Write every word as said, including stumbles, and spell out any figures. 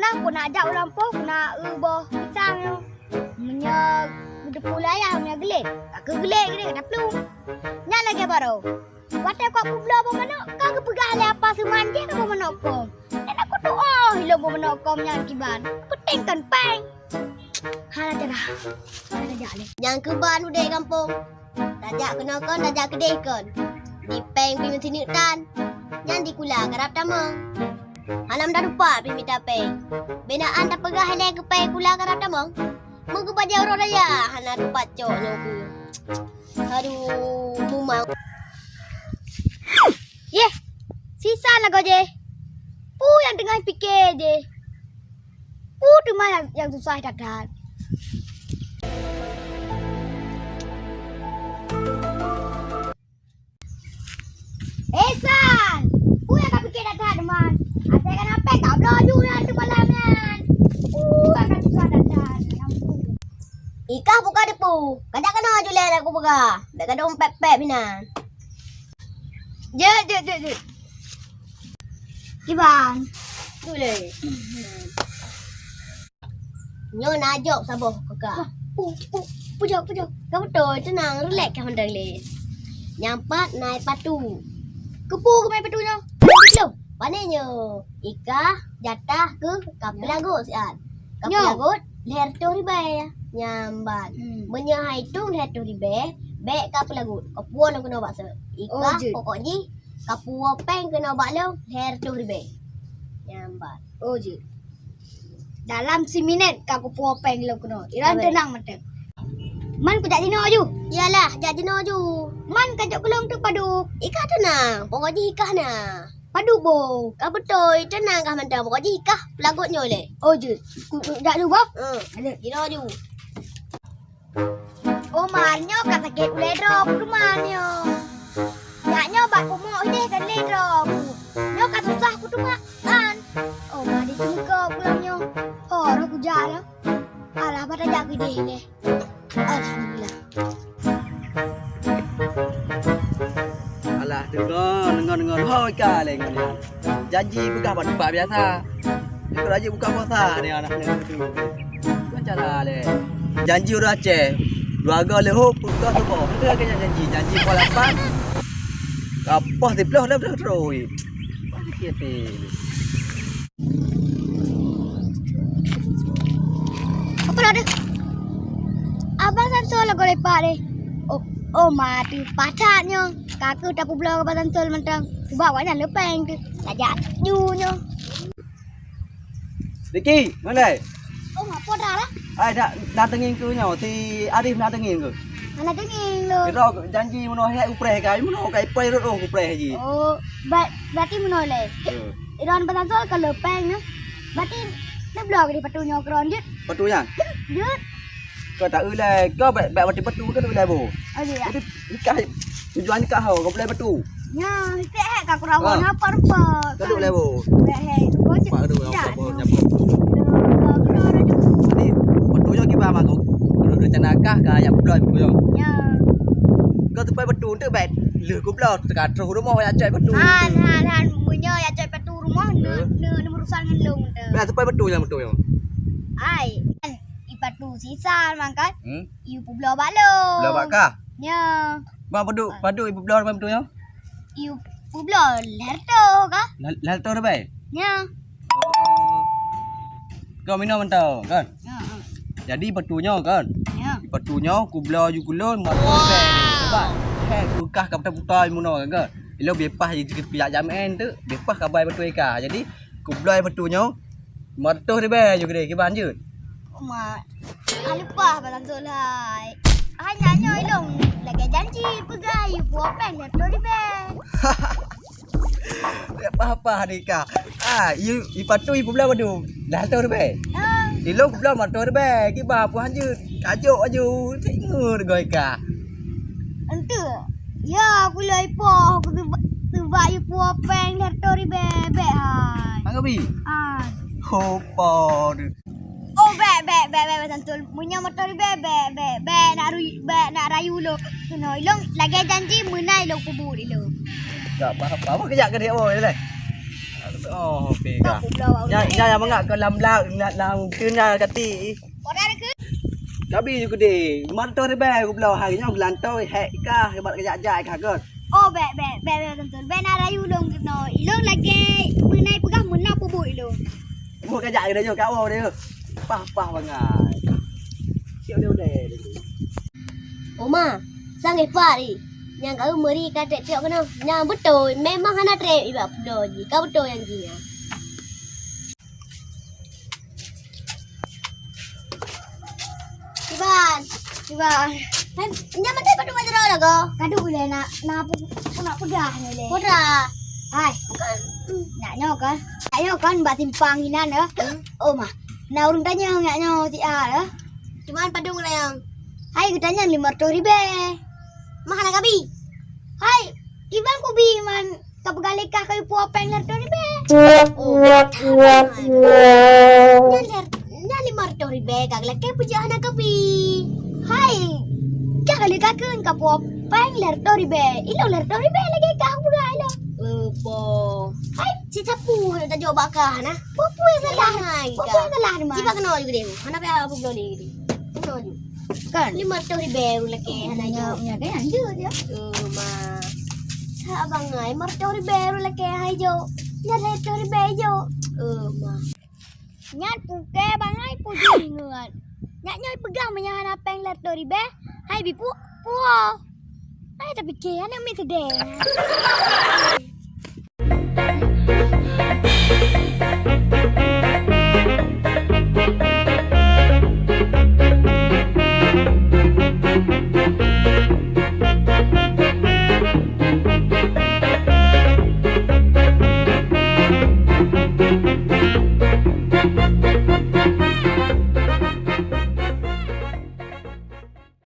Aku nak jak u lampôh, aku nak eu boh pisang nyoe. Meunyoe geuteupeue layah, meunyoe gleh, ka keugleh, gleh ka taplueng. Nyan lagèe baroe. Watèe kujak peubloe boh manok, ka geupeugah lé apa seuman jih keu boh manok kông. Dan aku tu'oh ilôn boh manok kông nyan kiban. Peuting kon péng. Hana cara. Hana jak lé. Nyang keuban udép gampông. Tajak keunoe kon, tajak keudeh kon. Di péng pih meusineuk tan. Nyan di kula karab tamong. Hana meudadupat pih mita péng. Bèk na an tapeugah ilèe keu péng kula karab tamong. Meugeubajèe uroe raya hana teupacok nyoe keuh. Aduh, mumang. Yeh, sisa lagoe jih. Peue nyang teungoh pike jih? Peue teuma nyang, nyang susah that-that? Eh, San! Peue nyang kapike that-that, Man? Asai kanapèe kabloe ju nyan teumalam nyan. Peue nyang ka susah that-that, ya ampôn. Ikah buka depu, kajak keunoe ju lé, aku peugah. Bèk gadôh pèp-pèp inan. Jeuet, jeuet, jeuet, jeuet. Kiban. Tu lé. Nyoe na jok saboh keu kah. Pu, pu, pujok, pujok. Ka beutôi, teunang, rileks kah mantong lé. Nyang pat na patu. Keupeue keuh patu nyoe? Lom, pane nyoe? Ikah jatah keu ka peulagot siat. Ka peulagot lhèe reutôh ribèe. Nyang bat. Hmm. Meunyoe hai tueng lhèe reutôh ribèe, bèk ka peulagot. Ka puwoe lôn keunoe bak sôk. Ikah pokok jih ka puwoe péng keunoe bak lôn lhèe reutôh ribèe. Nyang bat. Oh, jeuet. Dalam siminét ka kupuwoe péng lôn keunoe. Iran teunang mantong. Man kujak jinoe ju. Iyalah, jak jinoe ju. Man kajok keu lôn teuk padub. Ikah teunang, pokok jih ikah na. Padub boh. Ka beutôi, teunang kah mantong, pokok jih ikah peulagot nyoe lé. Oh, jeuet. Ku, kujak ju boh. Hmm. Jinoe ju. Oh, Man, nyoe ka sakét ulèe droe, peue teuma nyoe? Jak nyoe bak pumok ideh kan lé droe. Nyoe ka susah, peue teuma, Man? Oh, Man, di teumeuko pulang nyoe. Ho, roh kujak lah. Alah, bata jak geudeh lé. Alhamdulillah. Alah, deungon, deungon, deungon. Ho, ka lé ngon nyan. Janji peugah bak teumpat biasa. Ikot laju buka puasa ni anak ni. Bukan cara lé. Janji ureueng Aceh. Dua go leuhop, peuet go tuboh. Itu lagèe nyan janji. Janji poh lapan. Ka poh siplôh dah beutôi. Apa dah deh? Abang Samsul lagoe lepak deh. Oh, oh mati pacat nyoe. Ka keuh tapeubloe keu Abang Samsul mantong. Sebab awak nyan leupeng tu. Tajak ju nyoe. Diki, mana? Oh, apa dah lah? Ai, dak, dak teungin keu nyoe, si Arif dak teungin keu. Hana teungin lôn. Kira janji meunoe hai upreh kai, meunoe kai pai rot oh upreh ji. Oh, ba-, berarti meunoe lé. Hmm. Iron Abang Samsul ka leupeng nyoe. Berarti neubloe keu di patu nyoe keu ron jeuet. Patu nyan? Jeuet. Kau tak ulai, kau bèk, bèk mati patu kau tak ulai boh. Oh, iya. Itu nikah, tujuan nikah kau, kau ulai patu. Nyan, cek hek ka kurang. Ha. Napa rupa? Kau tak ulai boh. Bèk hek, kau cek. Pak tu, tak, apa, tu. Nyapa. Ni, patu nyoe kiban mah kau. Kalau rencana kah, kah ayam bloe patu nyoe. Ya. Kau tupai patu tu bèk. Leuh kau bloe, teuka troh rumoh ya cek patu. Han, han, han. Meunyoe ya cek patu rumoh, ne, ne, ne urusan ngon lôn tu. Nah, tupai patu nyoe, patu nyoe. Ai. I patu sisa mangkat. Hmm? I peubloe bak lôn. Bloe bak kah? Nya. Bang padu, padu i peubloe bak patu nyoe? I peubloe lhèe reutôh kah? Lhèe, lhèe reutôh ribèe? Nya. Oh. Kau minoe mantong kan? Ya, ya. Jadi patu nyoe kan? Ya. Patu nyoe kubloe ju keu lôn lima reutôh ribèe. Sebab, hei, beukah ka puta-puta meunoe kan? Ilôn bepah ji keu pihak jamén tu, bepah ka bai patu ika. Jadi, kubloe patu nyoe, lima reutôh ribèe ju keudeh kiban jeuet. Uma, ah, leupah Abang Samsul hai. Hai nyan nyoe ilôn lagèe janji peugah yue puwoe péng lhèe reutôh ribèe. Leupah-pah deh ka. Ah, yue, yue patu yue peubloe padum. Lhèe reutôh ribèe. Ah. Ilôn peubloe lima reutôh ribèe. Kiban puhan jeuet. Kajok aju. Cek ngeut goi ka. Enteuk. Ya, aku lheueh ipoh, aku seuba-, seubab yue puwoe péng lhèe reutôh ribèe, bèk hai. Anggabi? Ah. Ho, po deh. Oh, bèk, bèk, bèk, bèk, Abang Samsul. Meunyoe moto ribèe, bèk, bèk, bèk, nak ru-, bèk, nak rayu lôn. Keunoe ilôn lagèe janji meunan ilôn peubuet ilôn. Tak apa-apa. Apa kejak ke dia, boy, leh? Oh, oke kah. Nyan, nyan nyang mangat keu lam laut, lam, lam, keu na kati. Kabi ju keudeh, lima reutôh ribèe kubloe, hai nyoe geulantôi, hék kah, bak kajak-jak kah kon. Oh, bèk, bèk, bèk, bèk, Guntur. Bèk na rayu lôn keunoe. Ilôn lagèe meunan peugah meunan peubuet ilôn. Buet kajak keunoe nyoe, kawoe deh. Pah, pah bangai. Siap udeh-udeh. Oma, sang ipat ri. Nyang ka meuri ka trép piok keunoe. Nyang beutôi, memang hana trép ibak pulo jih. Ka beutôi nyang jih nyan. Iban, Iban. Hai, nyan maté padum mat jaroe lagoe. Kadu ulèe nak, na pu-, nak peugah nyoe lé. Pura. Hai, nak nyoe kan? Nak nyoe kan bak simpang inan ya? Hmm. Oh mah, na ureueng tanyong nak nyoe si A ya? Cuman padum layang. Hai, geutanyong lima reutôh ribèe. Mah hana kabi. Hai, Iban kubi man. Ka peugah lé kah kayue puwoe péng lhèe reutôh ribèe. Oh, nyan lhèe, nyan lima reutôh ribèe ka geulakèe peujeuet hana kabi. Hai, ka lheueh ka kheun ka puwoe péng lhèe reutôh ribèe. Ilôn lhèe reutôh ribèe lagèe kah peugah ilôn. Eh, boh. Hai, cit sapeue hana tajok bak kah na? Peue-peue nyang salah? Hai, peue-peue nyang salah teuma? Jiba keunoe ju keudeh. Hana payah peubloe lé keudeh. Keunoe ju. Kan? Lima reutôh ribèe ureueng lakèe hana jok. Nyoe, nyoe kan jeuet ya. Eh, ma. Sa bangai, lima reutôh ribèe ureueng lakèe hai jok. Nyan lhèe reutôh ribèe jok. Eh, ma. Nyan pukée bangai puji ngon. Nyak nyoe peugah meunyo hana péng lhèe reutôh ribèe, hai bi pu-, puwoe. Hai tapike aneuk miet seudeh.